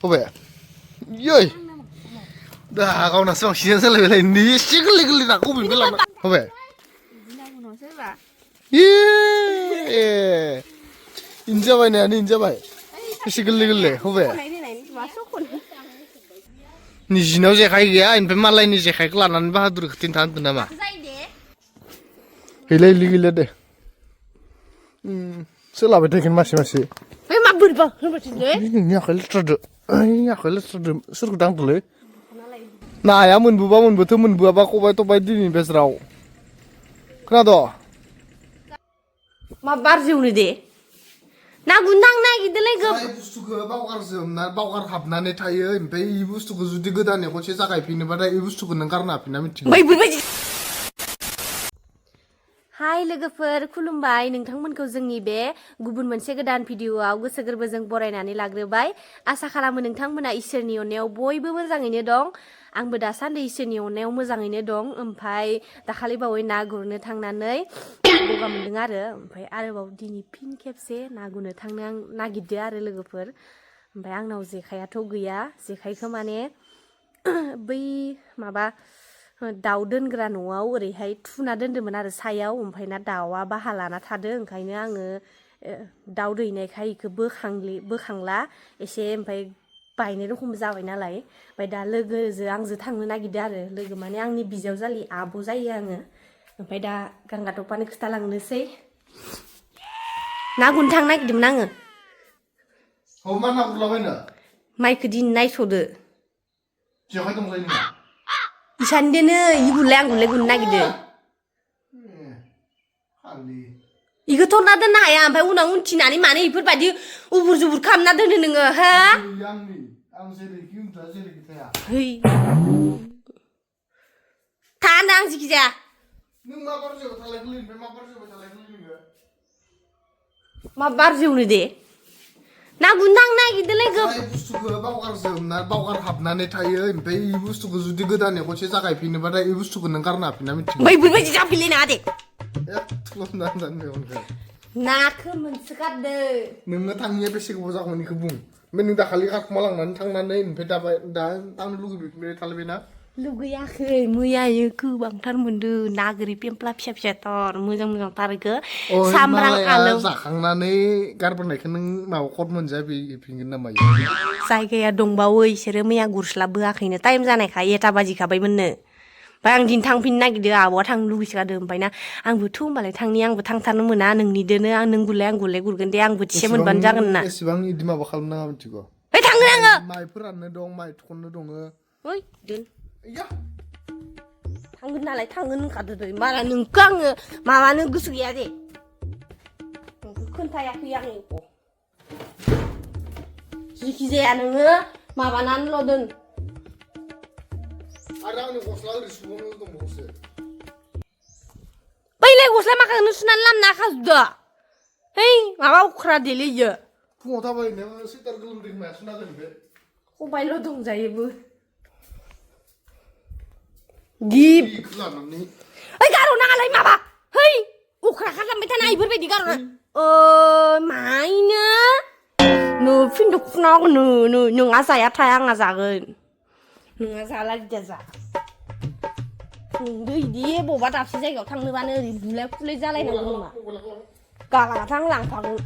होबाय योय दा गावनासो बांसिन सोलायबायलाय नि एसे गोरलै गोरलै नाखौ बबेनिफ्राय लाबोना होबाय इनजाबाय नायानो इनजाबाय एसे गोरलै गोरलै होबाय निजिनाव जेखाइ गैया ओमफ्राय मालायनि जेखाइखौ लानानै बाहादुरखौ थिनथा होनदों नामा गैला इलि गैला दे सोलाबाय थागोन मासे मासे नोंनि आखाइ लेथ्रादो आखाइ लेथ्रादो सोरखौ दांदोलै नाया मोनबोबा मोनबोथो मोनबोआबा खबाय थबाय दिनैनिफ्राय ज्राव खोनादों मा बार जेवनो दे ना गुन्दां नागिरदोलै जाय बुस्थुखौ बावगार हाबनानै थायो ओमफ्राय इ बुस्थुखौ जुदि गोदानै खनसे जागायफिनोबाथाय इ बुस्थुखौ नों गारनो हाफिना मिथिगौ हाय लोगोफोर खुलुमबाय नोंथांमोनखौ जोंनि बे गुबुन मोनसे गोदान भिडिअआव गोसो गोरबोजों बरायनानै लाग्रोबाय आसा खालामो नोंथांमोना इसोरनि अननायाव बयबो मोजाङैनो दं आंबो दासान्दि इसोरनि अननायाव मोजाङैनो दं ओमफ्राय दाखालि बावै ना गुरनो थांनानै गगा मोनदों आरो ओमफ्राय आरोबाव दिनै फिन खेबसे ना गुरनो थांनो नागिरदो आरो लोगोफोर ओमफ्राय आंनाव जेखायाथ' गैया जेखाइखौ माने बै माबा दाउ दोनग्रा न'आव ओरैहाय थुना दोन्दोंमोन आरो सायाव ओमफ्राय ना दाउआ बाहा लाना थादों ओंखायनो आङो दाउ दैनायखाय इखौ बोखांला एसे ओमफ्राय बायनाय रखम जाबाय नालाय ओमफ्राय दा लोगोजों आंजों थांनो नागिरदों आरो लोगो माने आंनि बिजावजालि आब' जायो आङो ओमफ्राय दा गांगाथफानो खिथालांनोसै ना गुरनो थांनो नागिरदोंमोन आङो मा ना गुरलाबायनो माइखौ दिनै नायस'दो जेखाइ दंलाय नोंना इसानदोनो इ गुरलाय आं गुरनो नागिरदों इखौ थरना दोननो हाया ओमफ्राय उनाव उनथिनानै मानो इफोरबायदि उबुर जुबुर खालामना दोनो नोङो हा है था होनदों आं जिखि जाया मा बार जेवनो दे ना गुन्दां नागिरदोलै बुस्थुखौ बावगार हाबनानै थायो ओमफ्राय इ बुस्थुखौ जुदि गोदानै खनसे जागायफिनोबाथाय इ बुस्थुखौ नों गारनो हाफिना मिथिगौ बैफोरबायदि जाफैलाय नाङा दे नाखौ मोनसोगारदो नोंनो थांनाया बेसे गोबाव जागोन बेखौ बुं ओमफ्राय नों दाखालि खाखुमा लांनानै थांनानै ओमफ्राय दा आंनो लुगैफिनबाय थालायबायना लुगैयाखै मैयायो गोबांथार मोनदों ना गोरि पेमप्ला फिसा फिसाथार मोजां मोजांथार इखौ सामब्राम आलौ जाखांनानै गारबोनायखौ नों माबा कट मोनजाफिनगोन नामा जायगाया दंबावो इसोरो मैया गुरस्लाबबोआखैनो टाइम जानायखाय 1टा बाजिखाबायमोननो ओमफ्राय आं दिनै थांफिननो नागिरदों आब'आ थांनो लुगैसोगारदों ओमफ्राय ना आंबोथ' होमबालाय थांनि आंबो थांथारनो मोना नोंनिदोनो नों गुरलाय आं गुरगोन दे आंबो थिसे मोनबानो जागोन ना एसेबां इदि माबा खालामनाङा मिथिगौ थांगोन आङो माइफोरानो दं माइ थखननो दङ ओइ दोन थांगोन नालाय थांगोन होनखादो दे माला नोंखौ आङो माबानो गोसो गैया दे नोंखौ खोन्थायाखै आङो जिखि जाया नोङो माबानानैल' दोन आरो आंनि गस्ला ओरै सुबावनो दंबावोसो बैलाय गस्ला माखाखौनो सुनानै लामना खाजोबदो है माबा उख्रा देलै इयो फुङाव थाबायनायाव सुइटार गोलोमदै माया सुना दोन बे खबाइल' दंजायोबो गिब ओइ गार' नाङालाय माबा है उख्रा खालामबाय थाना इफोरबायदि गार'ना माइनो नो फिन्दो खुनांगौ नोंहा जाया थाया आंहा जागोन नोंहा जाला गिदिया जा नोंदो इदि बबेबा दाबसे जायगायाव थांनोबानो ओरै बुलाय खुलाय जालायनांगौ नामा गालाङाथ' आं लांफागोन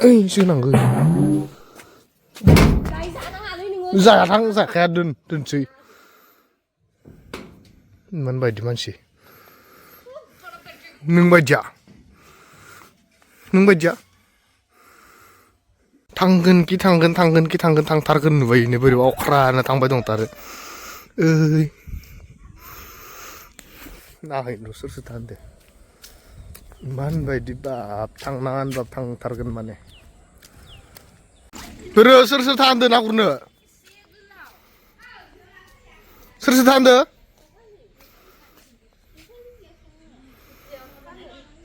ओइ जोनांगौ जायाथां जाखाया दोनसै इमान बायदि मानसि नों बायदिया थांथारगोन नुबायनो बोरैबा अख्रानो थांबाय दंथारो ओइ नाहैल' सोरसो थांदो इमान बायदि बाब थांनाङा होनबाबो थांथारगोन माने सोर थांदो ना गुरनो सोर थांदो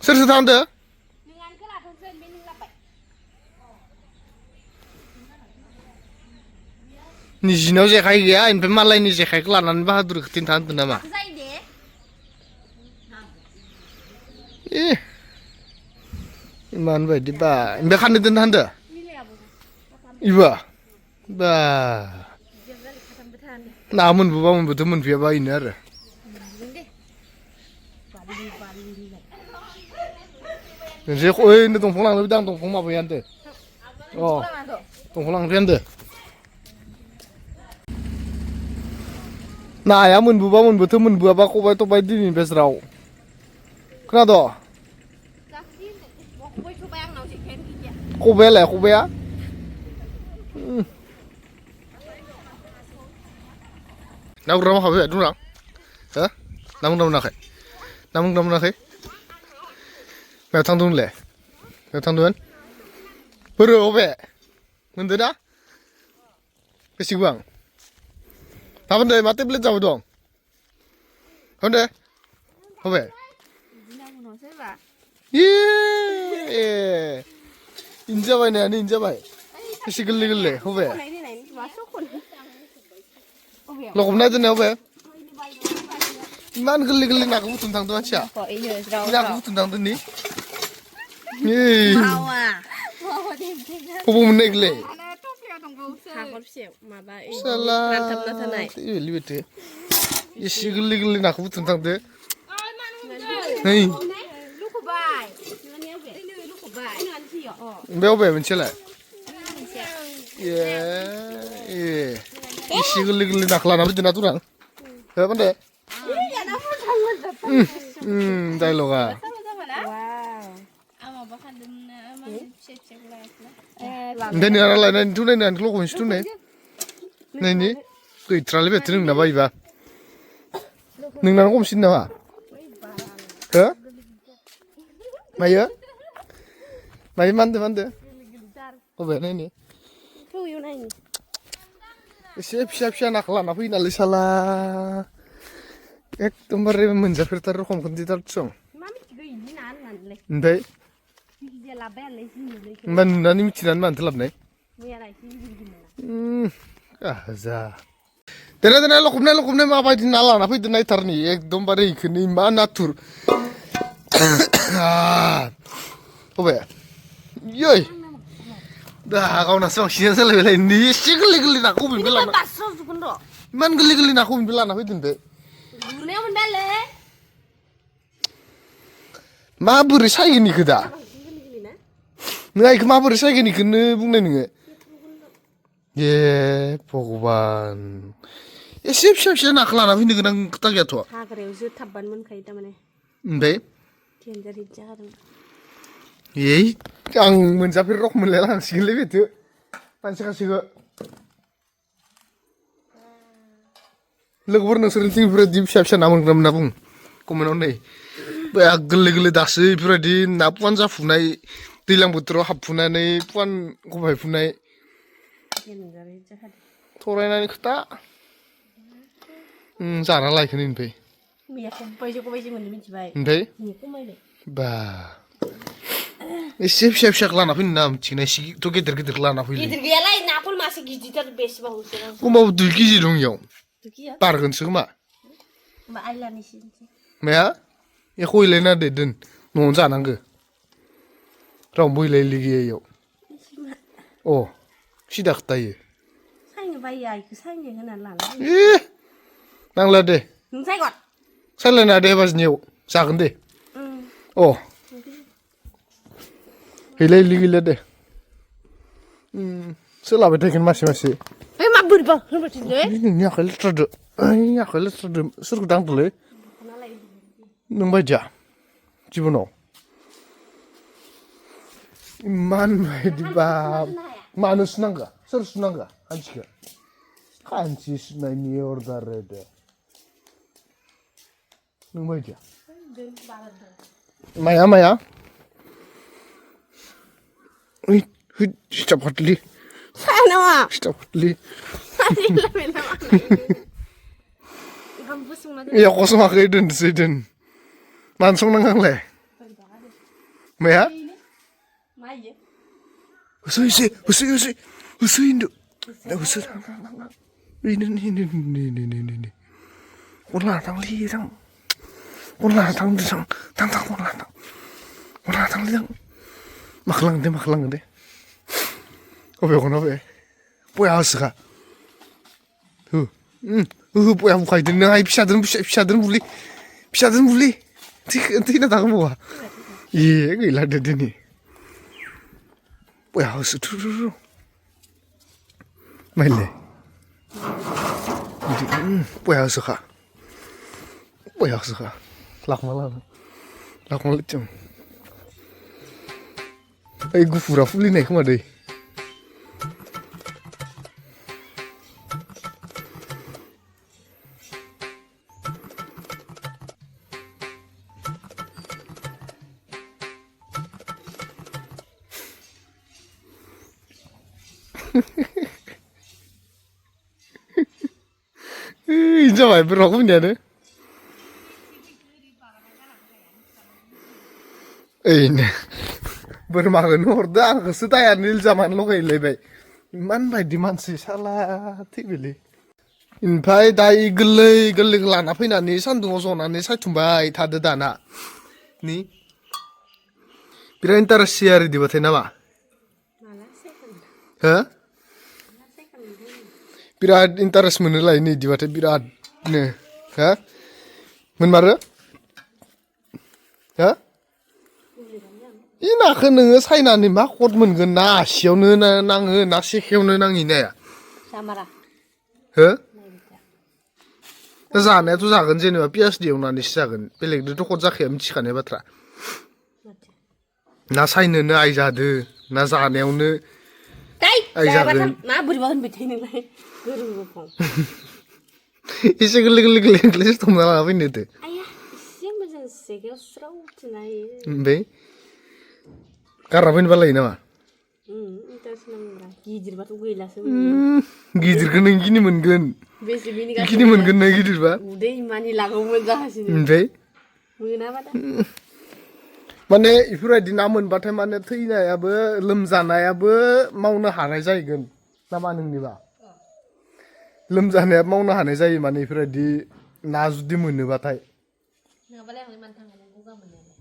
सोर थांदो निजिनाव जेखाइ गैया ओमफ्राय मालायनि जेखाइखौ लानानै बाहादुरखौ थिनथा होनदों नामा ih iman baik di ba imbe kan den hande iba ba namun buba mun betul mun via ba ini ara nje ko ini dongfang lang lebih dang dongfang ma bayan de oh dongfang lang bayan de 나야 문 부바 문 부터 문 부바 꼬바이 또 바이 디니 베스라오 그나도 꼬베래 꼬베야 나 그러면 하বে 누나 어 나문 나해 나문 나해 몇 당돈래 몇 당돈 버려 오베 뭔데나 그 시구왕 다분데 마트 플레 잡아 동. 근데 호베. 예. 인자바이네 아니 인자바이. 시글리글레 호베. 로금나드네 호베. 만 글리글리 나고 붙은 당도 하치야. 나고 붙은 당도니. 예. 호보문 내글레. Salah. Lihat deh. Isi geli-geli nak betul tentang deh. Hei. Beo mencela. Yeah. Isi geli-geli nak lah nabi jenat orang. Apa deh? Dialoga. Dan ni orang lain tu ni kan kalau kau mesti tu ni. Ni kau terlalu betul ni nabai ba. Ni nak kau mesti nawa. Hah? Maya? Maya mande. Oh benar ni. Siap nak lah nabi nali salah. Ek tumbar menjafir taruh kau mesti taruh song. Ndai. Man nani micinan man telap nih. Kaza. Tena lo kumne ma apa di nala na pun nai tarni ek dombare ikni ma natur. Obe. Yoi. Dah kau nasong sian selalu ini geli nak aku bilang. Man geli nak aku bilang apa itu deh. Ma beri saya ini keda. Nggak ikut mabur saya gini kena bungnen nggak? Ye, Pogban. Ya siap nak lah nabi ni kena kita kaya tuh. Hagre usut taban mun kai tamane. Mbe? Tian jadi jaru. Ye, ang menjapir rok melelang sih lebih tuh. Pansi kasih ke. Legur nang sering tinggi beradi siap namun kena menabung. Komen onai. Banyak geli dasi beradi napuan zafunai. Tilang putro hapunane puan kubai punai. Torai nani kita. Jangan lagi nih be. Miyak kubai sih mending cibai. Be? Kubai deh. Ba. Siap lah napi nam cina sih tu kita lah napi. Gitar gaya lain napul masih gitar besi bahu sih. Kau mau dulki sih dong yau. Dulki ya? Parkan sih mah. Mbak Ayla nih sih. Mea? Ya kau ilena deh den. Nonza nangge. Rong bui lagi yau. Oh, sidak tayi. Saya bayar, saya nggak kenal lah. Nang lah deh. Saya kot. Saya lena deh pas nyau. Saken deh. Oh. Hilai lagi lah deh. Selalu tekan masih. Mabur bang, mabur sih deh. Ini aku lihat ada. Ini aku lihat ada. Suruh dang dulu. Numbaja. Cibono. Iman di bab. Mana senang ga? Seru senang ga? Kanci senang ni order ada. Numbaja. Maya. Wih, cepat li. Sana wa. Cepat li. Mena. Ya kosong akuiden. Langsung nengang le. Maya? Maya. Usui indo. Dah usui. Ini. Ulah tang li tang. Ulah tang. Ora थांलै थां मा खालामगोन दे अबेयाव बे बया होसोखा हो बया बुखायदों नों आइ फिसादोन बुलि थैना थागोन बावा ए गैला दे दिनै बया होसो थु माइले बया होसोखा लाखमा जों ओइ गुफुरा फुलिनाय खोमा दै जाबाय बोरमाखौ मिनियानो ओइनो बोरमाखौनो हरदो आंखौसो दायानो इलजामानो लगायलायबाय इमान बायदि मानसि साला थैबायलै ओमफ्राय दा इ गोरलैखौ लाना फैनानै सान्दुङाव जनानै सायथुमबाय थादो दाना नि बिराद इन्टारेस्ट आरो इदिबाथाय नामा हो बिराद इन्टारेस्ट मोनोलाय नै इदिबाथाय बिरादनो हो मोनमारो हो इ नाखौ नोङो सायनानै मा कट मोनगोन ना आसियावनो नाङो ना सेखायावनो नाङि नाया हो जानायाथ' जागोन जेनेबा पियासदो एवनानैसो जागोन बेलेगदोथ' कट जाखाया मिथिखानाय बाथ्रा ना सायनोनो आइ जादो ना जानायावनो आइ जागोन मा बोरैबा होनबाय थायो नोंलाय गोरों एसे गोरलै हमना लाना फैनो होदो आया एसे मोजां सेगायाव स्राव थुना होयो ओमफ्राय गारना फैनो बालायो नामा इन्टारेस्ट नाङोब्रा गिदिरबाथ' गैलासो गिदिरखौ नों गिनो मोनगोन बेसे गिनो मोनगोन नों गिदिरबा उदै मानि लागौमोन जागासिनो ओमफ्राय मोनाबा दा माने इफोरबायदि ना मोनबाथाय माने थैनायाबो लोमजानायाबो मावनो हानाय जाहैगोन नामा नोंनिबा लोमजानाया मावनो हानाय जायो माने इफोरबायदि ना जुदि मोनोबाथाय नङाबालाय आं मानो थांगोन गगा मोननायालाय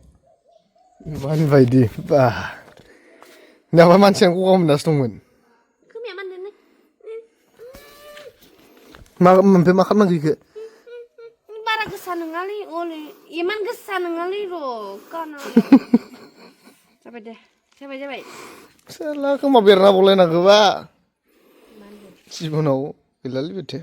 मानि बायदि बा नामा मानसियानो गगा मोननासो दंमोन खोमाया मानदों ओमफ्राय मा खालामनांगौ इखो बारा गोसा नङालै अले इमान गोसा नङालै र' जाबाय दे जाबाय साला खोमा बेरना बलायनांगौबा जिबनाव गैलालै बेथो